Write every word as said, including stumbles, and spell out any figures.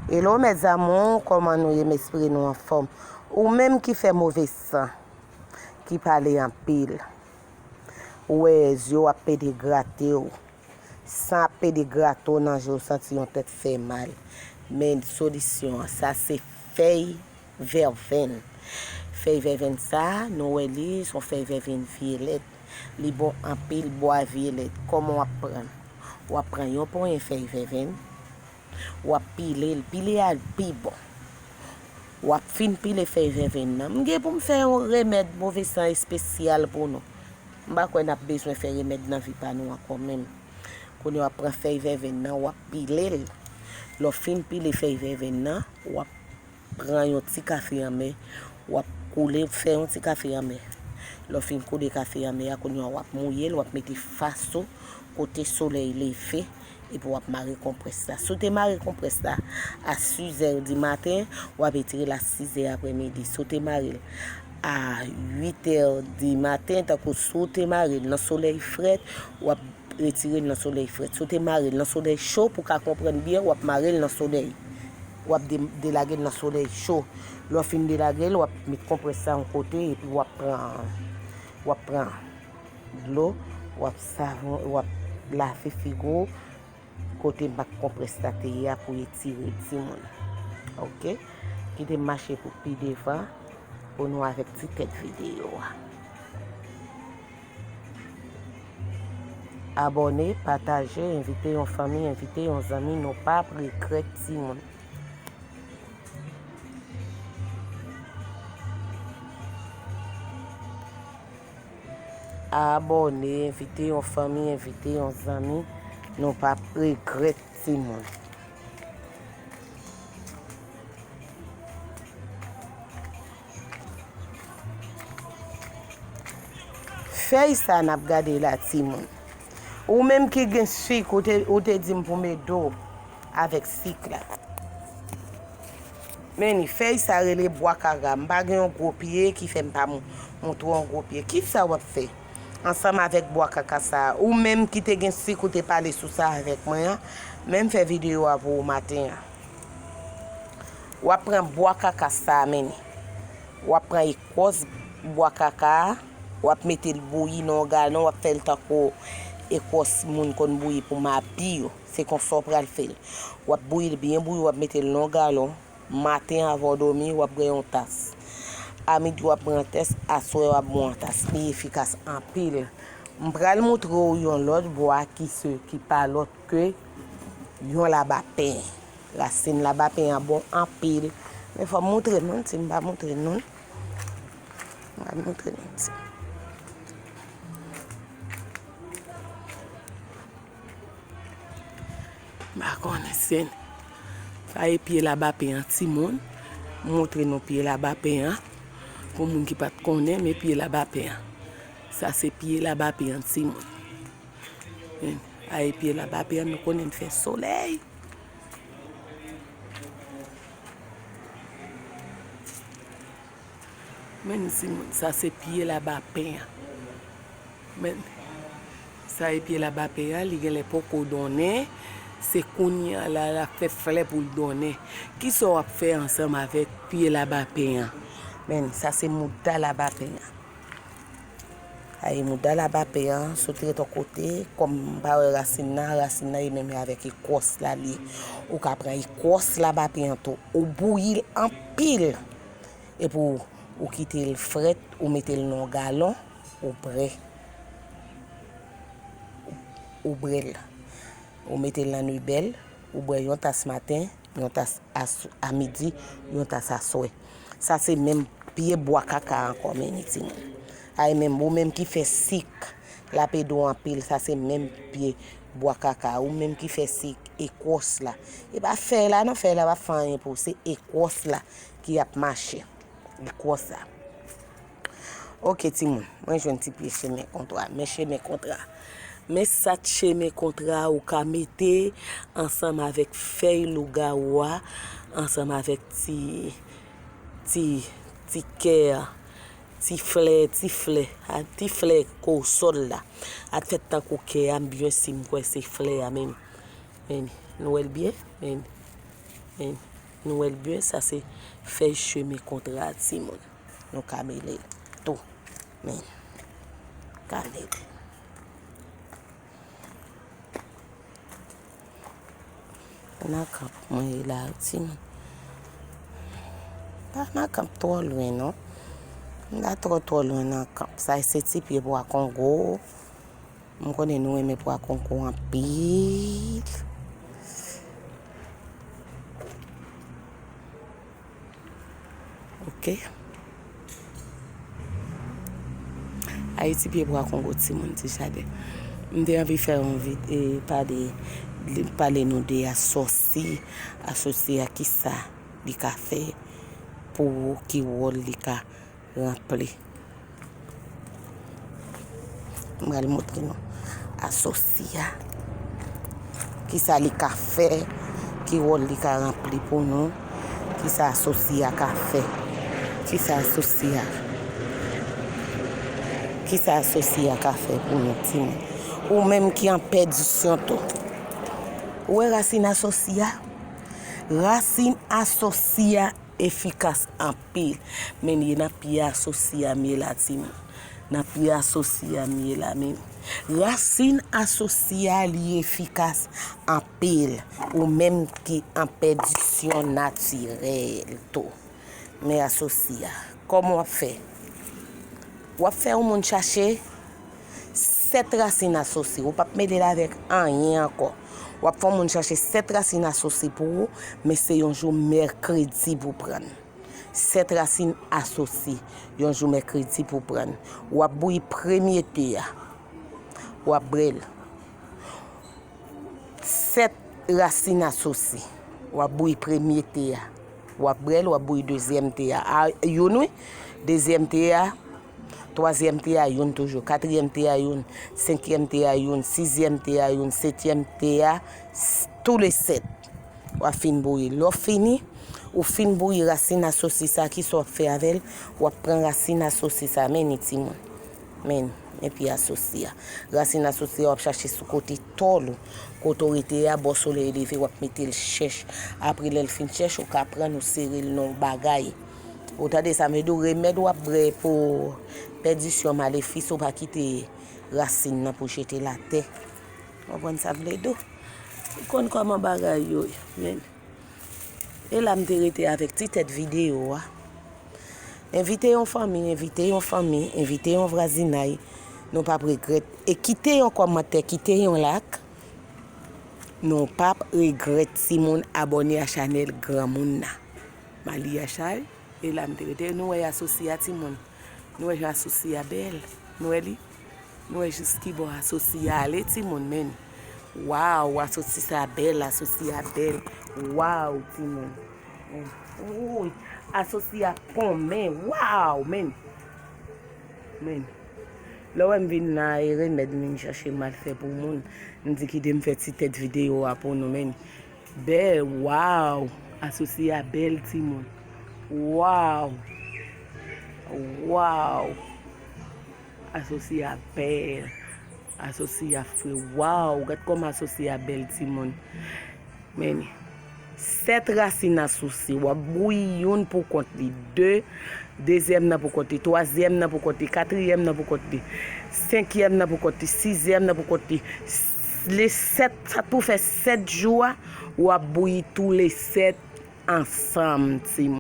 Hello mes amours, kòman nou ye? M espere nou anfòm. Ou menm ki fè move san, ki pale anpil, ou wè zye w ap pede grate w, san ap pede grate w nan je w, santi yon tèt fè mal. Men solisyon an, sa se fèy vèvenn. Fèy vèvenn sa, nou wè li, se yon fèy vèvenn vyelèt. Li bon anpil, bwa vyelèt. Kòman w ap pran l? W ap pran yon ponyen fèy vèvenn, w ap pile l, pile a l pi bon. W ap fin pile fèy vèvenn nan. M gen pou m fè yon remèd move san espesyal pou nou. M pa kwè n ap bezwen fè remèd nan vi pa nou ankò menm. Kounye a w ap pran fèy vèvenn nan, w ap pile l. Lè w fin pile fèy vèvenn nan, w ap pran yon ti kafe anmè, w ap koule, fè yon ti kafe anmè. Lè w fin koule kafe anmè a, kounye a w ap mouye l, w ap mete fas ou kote solèy leve, epi w ap mare konprès la. Si w te mare konprès la a sizè di maten, w ap etire l a sizè aprèmidi. Si w te mare l a uitè di maten, tankou si w te mare l nan solèy frèt, w ap retire l nan solèy frèt. Si w te mare l nan solèy cho, pou w ka konprann byen, w ap mare l nan solèy. W ap de-, delage l nan solèy cho. Lè w fin delage l, w ap met konprès la yon kote, epi w ap pran, w ap pran dlo, w ap savon, w ap lave figo w, kote bak konprès la te ye a pou etire l, timoun. Oke? Kite m mache pou pi devan, pou nou avèk ti tèt videyo a. Abòne, pataje, envite yon fanmi, envite yon zanmi, nou p ap regrèt, timoun. Abòne, envite yon fanmi, envite yon zanmi, nou p ap regrèt, timoun. Fèy sa n ap gade la, timoun. Ou menm ki gen sik, ou te, ou te di m pou m ede w avèk sik la. Men ni, fèy sa rele bwa kaka. M pa gen yon gwo pye ki fè m pa mou-, montre w yon gwo pye. Kisa w ap fè ansanm avèk bwa kaka sa a? Ou menm ki te gen sik, ou te pale sou sa avèk mwen an, men m fè videyo a pou ou maten an. W ap pran bwa kaka sa a, men ni. W ap pran ekwòs bwa kaka a, w ap mete l bouyi nan yon galon, w ap fè l tankou ekwòs moun konn bouyi pou mabi yo. Se konsa w pral fè l. W ap bouyi l byen bouyi, w ap mete l nan yon galon. Maten, avan w dòmi, w ap bwè yon tas. A midi, w ap bwè yon tas. Aswè, w ap bwè yon tas. Li efikas anpil. M pral montre w yon lòt bwa ki se, ki pa lòt ke yon labapen. Rasin labapen an bon anpil. Men fò m montre nou l, si m pa montre nou l. M pa montre nou l, si. M pa konnen, se, sa e pye labapen an, timoun. M montre nou pye labapen an. Pou moun ki pa t konnen, men pye labapen an. Sa se pye labapen an, timoun. Men, a e pye labapen an, nou konnen l fè solèy. Men, timoun, sa se pye labapen an. Men, sa e pye labapen an, li genlè poko donnen. Se kounye a la, l ap fè flè pou l donnen. Kisa w ap fè ansanm avèk pye labapen an? Men, sa se mouda labapen an. Ay, mouda labapen an, si w te ret yon kote, kòm m pa wè rasin nan, rasin nan e menm avèk ekwòs la li ye. Ou ka pran ekwòs labapen an tou, ou bouyi l anpil. Epi w, ou kite l frèt, ou mete l nan yon galon, ou bwè. Ou, ou bwè l. Ou mete l nan nibèl, ou bwè yon tas maten, yon tas as-, a midi, yon tas aswè. Sa se menm pye bwa kaka ankò, men ni timoun. Ay menm, ou menm ki fè sik, l ap ede w anpil, sa se menm pye bwa kaka. Ou menm ki fè sik, ekwòs la. E pa fèy la non, fèy la p ap fè anyen pou ou, se ekwòs la ki ap mache. Ekwòs la. Oke, timoun, mwen jwenn ti pye chemen kontra. Men chemen kontra. Men sat chemen kontra ou ka mete ansanm avèk fèy lougawou a, ansanm avèk ti, ti, ti kè a, ti flè, ti flè, a, ti flè kousòl la. A fèt tankou kè a, m byen si m kwè se flè a menm. Men, nou wè l byen? Men, men. Nou wè l byen, sa se fèy chemen kontra, timoun. Nou ka mele l tou. Men, ka mele l. Nan kanp mwen ye la, timoun. Pa nan kanp twò lwen, non. M pa twò, twò lwen nan kanp. Sa se ti pye pwa kongo. M konnen nou renmen pwa kongo anpil. Ok. Ayiti, pye pwa kongo, timoun, ti jaden. M te anvi fè yon vid-, e, pale, pale nou de asosi, asosi a kisa li ka fè pou ou, ki wòl li ka ranpli. M pral montre nou asosi a. Kisa li ka fè, ki wòl li ka ranpli pou nou, kisa asosi a ka fè, kisa asosi a, kisa asosi a ka fè pou nou, timoun. Ou menm ki an pèdisyon tou. Ou wè rasin asosi a? Rasin asosi a efikas anpil. Men, ye nan pye asosi a m ye la, timoun. Nan pye asosi a m ye la, men. Rasin asosi a, li efikas anpil. Ou menm ki an pèdisyon natirèl tou. Men asosi a. Kòman w ap fè? W ap fè yon moun chache sèt rasin asosi. Ou p ap mele l avèk anyen ankò. W ap fè yon moun chache sèt rasin asosi pou ou, men se yon jou mèkredi pou pran l. Sèt rasin asosi, yon jou mèkredi pou pran l. W ap bouyi premye te a. W ap bwè l. Sèt rasin asosi. W ap bouyi premye te a. W ap bwè l, w ap bouyi dezyèm te a. A, youn wi. Dezyèm te a, twazyèm te a, youn toujou. Katriyèm te a, youn. Senkyèm te a, youn. Sizyèm te a, youn. Setyèm te a, s-, toulesèt. W ap fin bouyi. Lè w fini, ou fin bouyi rasin asosi sa, kisa w ap fè avè l? W ap pran rasin asosi sa, men ni timoun. Men, men pye asosi a. Rasin asosi a, w ap chache sou kote tòl ou. Kote w rete a, bò solèy leve, w ap mete l chèch. Apre, lè l fin chèch, ou ka pran l, ou sere l nan yon bagay. Ou tande sa m vle di w, remèd w ap bwè pou pèdisyon, malefis, ou pa kite rasin nan pou jete l atè. Ou konprann sa m vle di w? Ou konn kòman bagay yo ye, men. E la m te rete avèk ti tèt videyo a. Envite yon fanmi, envite yon fanmi, envite yon vwazinay. Nou p ap regrèt. E kite yon kòmantè, kite yon like. Nou p ap regrèt, timoun, abòne a chanèl granmoun nan. Maliya Chay, e la m te rete. Nou wè asosi a, timoun. Nou wè jan asosi a bèl. Nou wè li? Nou wè jis ki bò asosi a ale, timoun, men. Waw, asosi sa bèl, asosi a bèl. Waw, timoun. Men. Wouy, asosi a konmen. Waw, men. Men. Lè w wè m vin la, e remèd m vin chache m al fè pou moun. M di kite m fè ti tèt videyo a pou nou, men. Bèl, waw! Asosi a bèl, timoun. Waw! Waw! Asosi a bèl. Asosi a fre. Waw! Gad kòman asosi a bèl, timoun. Men, sèt rasin asosi. W ap bouyi youn pou kont li, de, dezyèm nan pou kont li, twazyèm nan pou kont li, katriyèm nan pou kont li, senkyèm nan pou kont li, sizyèm nan pou kont li. S-, le sèt, sa tou fè sèt jou a, w ap bouyi toulesèt ansanm, timoun.